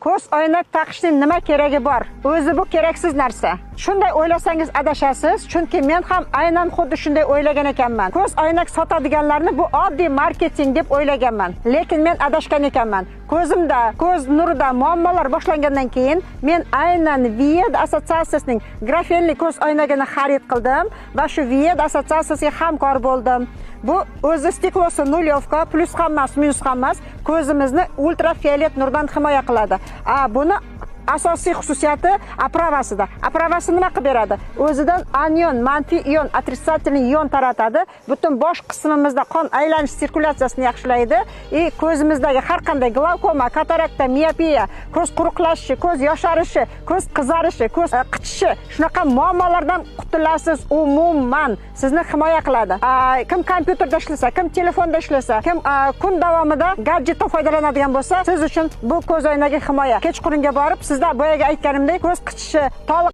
Ko'z oynak taqishning nima keragi bor? O'zi bu keraksiz narsa. Shunday o'ylasangiz adashasiz, chunki men ham aynan xuddi shunday o'ylagan ekanman. Ko'z oynak sotadiganlarni bu oddiy marketing deb o'ylaganman. Lekin men adashgan ekanman. Ko'zimda, ko'z nurida muammolar boshlangandan keyin men aynan Vied assotsiatsiyasining grafenli ko'z oynagini xarid qildim va shu Vied assotsiatsiyasiga hamkor bo'ldim. Bu o'zi стекло si нулёвка, plyus ham emas, minus ham emas, ko'zimizni ultrafiolet nurdan himoya qiladi. Buni asosiy xususiyati оправа sida. Оправа si nima qilib beradi? O'zidan anion, manfiy ion, отрицательный ion taratadi. Butun bosh qismimizda qon aylanish sirkulyatsiyasini yaxshilaydi. И ko'zimizdagi har qanday glaukoma, katarakta, miopiya, ko'z quruqlashishi, ko'z yosharishi, ko'z qizarishi, ko'z qichishi, shunaqa muammolardan qutulasiz umuman. Sizni himoya qiladi. Kim kompyuterda ishlasa, kim telefonda ishlasa, kim kun davomida gadjetdan foydalanadigan bo'lsa, siz uchun bu ko'z oynagi himoya. Kechqurunga borib sizda boyagi aytganimdek ko'z qichishi, toliq